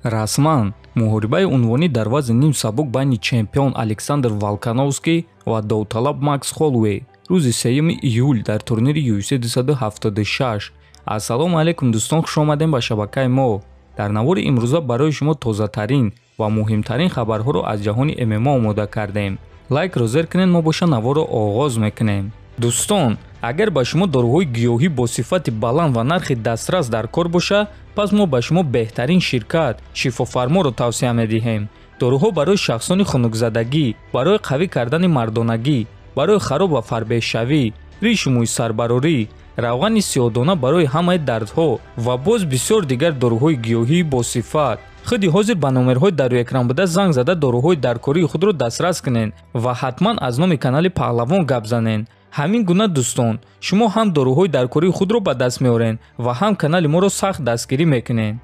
Расман муҳорибаи унвонӣ дар вазни ним сабук байни чемпион Александр Волкановский ва довталаб Макс Холлоуэй рӯзи 3 июл дар турнири UFC 276. Ассалому алайкум дӯстон, хуш омадем ба шабакаи мо. Дар навори имрӯза барои шумо тозатарин ва муҳимтарин хабарҳоро аз ҷаҳони ММА омода кардем. Лайкро зер кунед, мо боша наворро оғоз мекунем. Дӯстон, агар ба шумо доруҳои гиёҳӣ бо сифати баланд ва нархи дастрас дар кор боша, пас мо ба шумо беҳтарин ширкат Шифофарморо тавсия медиҳем. Доруҳо барои шахсони хунукзадагӣ, барои қавӣ кардани мардонагӣ, барои хароб ва фарбеҳшавӣ, ришу мӯи сарбарорӣ, равғани сиёҳдона барои ҳамаи дардҳо ва боз бисёр дигар доруҳои гиёҳӣ бо сифат. Худи ҳозир ба номерҳои дар рӯи экран буда занг зада доруҳои даркории худро дастрас кунед ва ҳатман аз номи канали Паҳлавон гап занед. Ҳамин гуна дӯстон, шумо ҳам доруҳои даркории худро ба даст меоред ва ҳам канали моро сахт дастгирӣ мекунед.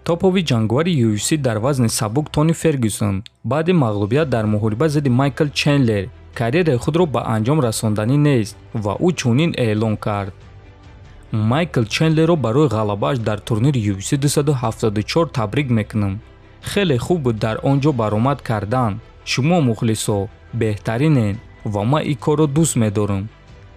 Топови ҷанговари UFC дар вазни сабук Тони Фергюсон баъди мағлубият дар муҳориба зидди Майкл Чендлер карьераи худро ба анҷом расонданӣ нест ва ӯ чунин эълон кард. Майкл Чендлерро барои ғалабааш дар турнири UFC 274 табрик мекунам. Хеле хуб буд дар он ҷо баромад кардан. Шумо мухлисо беҳтаринед ва ман ин корро дӯст медорам.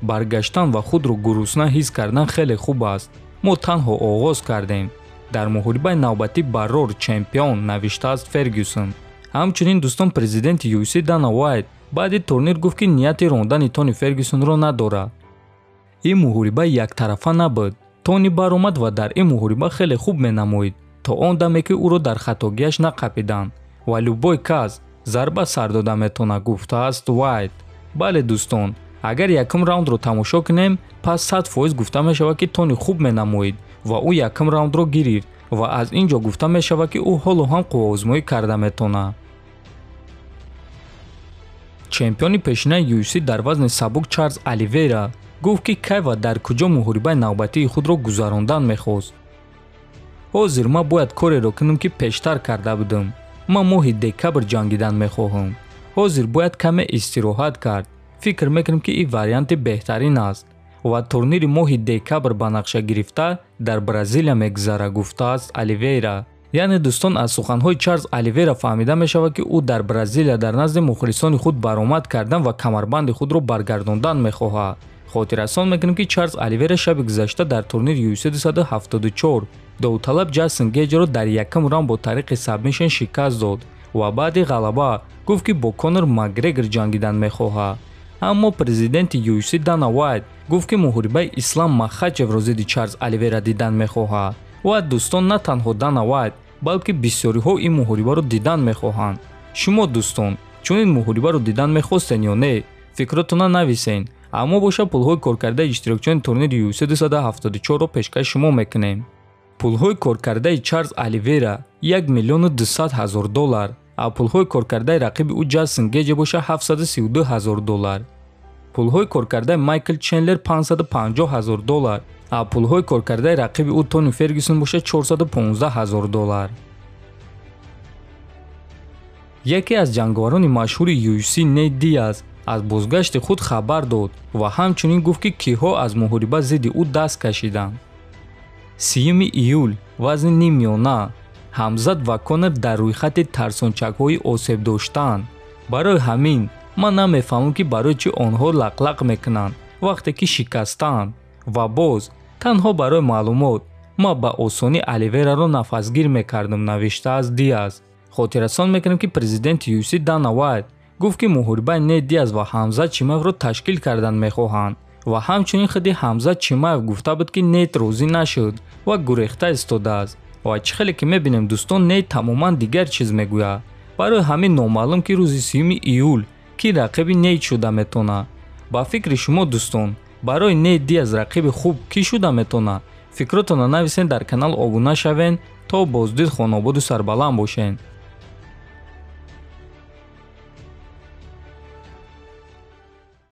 Баргаштан ва худро гурусна ҳис кардан хеле хуб аст. Мо танҳо оғоз кардем. Дар муҳорибаи навбатӣ баррор чемпион, навиштааст Фергюсон. Ҳамчунин дӯстон, президенти UFC Дана Уайт баъди турнир гуфт, ки нияти рондани Тони Фергюсонро надорад. Ин муҳориба яктарафа набуд. Тони баромад ва дар ин муҳориба хеле хуб менамоид, то он даме ки ӯро дар хатогиаш нақапиданд ва любой кас зарба сар дода метавонад, гуфтааст Уайт. Бале дӯстон, агар якум раундро тамошо кунем, пас 100% гуфта мешавад, ки Тони хуб менамоид ва ӯ якум раундро гирифт ва аз ин ҷо гуфта мешавад, ки ӯ ҳоло ҳам қувваозмоӣ карда метавонад. Чемпиони пешинаи UFC дар вазни сабук Чарлз Оливейра гуфт, ки кай ва дар куҷо муҳорибаи навбатии худро гузарондан мехост. Ҳозир ман бояд кореро кунам, ки пештар карда будам. Ман моҳи декабр ҷангидан мехоҳам. Ҳозир бояд каме истироҳат кард. Фикр мекунам, ки ин варианти беҳтарин аст ва турнири моҳи декабр ба нақша гирифта дар Бразилия мегузарад, гуфтааст Оливейра. Яъне дӯстон, аз суханҳои Чарлз Оливейра фаҳмида мешавад, ки ӯ дар Бразилия дар назди мухлисони худ баромад кардан ва камарбанди худро баргардондан мехоҳад. Хотиррасон мекунем, ки Чарлз Оливейра шаби гузашта дар турнири UFC 274 довталаб Ҷастин Гейҷро дар якум раунд бо тариқи сабмишн шикаст дод ва баъди ғалаба гуфт, ки бо Конор Макгрегор ҷангидан мехоҳад. Аммо президенти UFC Дана Уайт гуфт, ки муҳорибаи Ислам Махачевро зидди Чарлз Оливейра дидан мехоҳад. Ва дӯстон, на танҳо Дана Уайт, балки бисёриҳо ин муҳорибаро дидан мехоҳанд. Шумо дӯстон, чунин муҳорибаро дидан мехостен ё не? Фикротона нависен. Аммо боша пулҳои коркардаи иштирокчиёни турнири UFC 274-ро пешкаши шумо мекунем. Пулҳои коркардаи Чарлз Оливейра 1 200 000 доллар, а пулҳои коркардаи рақиби ӯ Ҷастин Гейҷ боша 732 000 доллар. Пулҳои коркардаи Майкл Чендлер 550 000 доллар, а пулҳои коркардаи рақиби ӯ Тони Фергюсон боша 415 000 доллар. Яке аз ҷанговарони машҳури UFC Нейт Диаз аз бозгашти худ хабар дод ва ҳамчунин гуфт, ки киҳо аз муҳориба зидди ӯ даст кашиданд. 3 июл вазни ниммиёна Ҳамзат ва Конор дар рӯйхати тарсончакҳои осеб доштаанд. Барои ҳамин ман намефаҳмам, ки барои чӣ онҳо лақлақ мекунанд вақте ки шикастаанд. Ва боз танҳо барои маълумот, ман ба осонӣ Оливейраро нафасгир мекардам, навиштааст Диаз. Хотиррасон мекунем, ки президенти UFC Дана Уайт гуфт, ки муҳорибаи Нейт Диаз ва Ҳамзат Чимаевро ташкил кардан мехоҳанд ва ҳамчунин худи Ҳамзат Чимаев гуфта буд, ки Нейт розӣ нашуд ва гурехта истодааст. Ва чӣ хеле ки мебинем дӯстон, Нейт тамоман дигар чиз мегӯяд. Барои ҳамин номаълум, ки рӯзи 3 июл ки рақиби Нейт шуда метавонад. Ба фикри шумо дӯстон, барои Нейт Диаз рақиби хуб кӣ шуда метавонад? Фикротонро нависен, дар канал обуна шавен, то боздид хонободу сарбаланд бошен.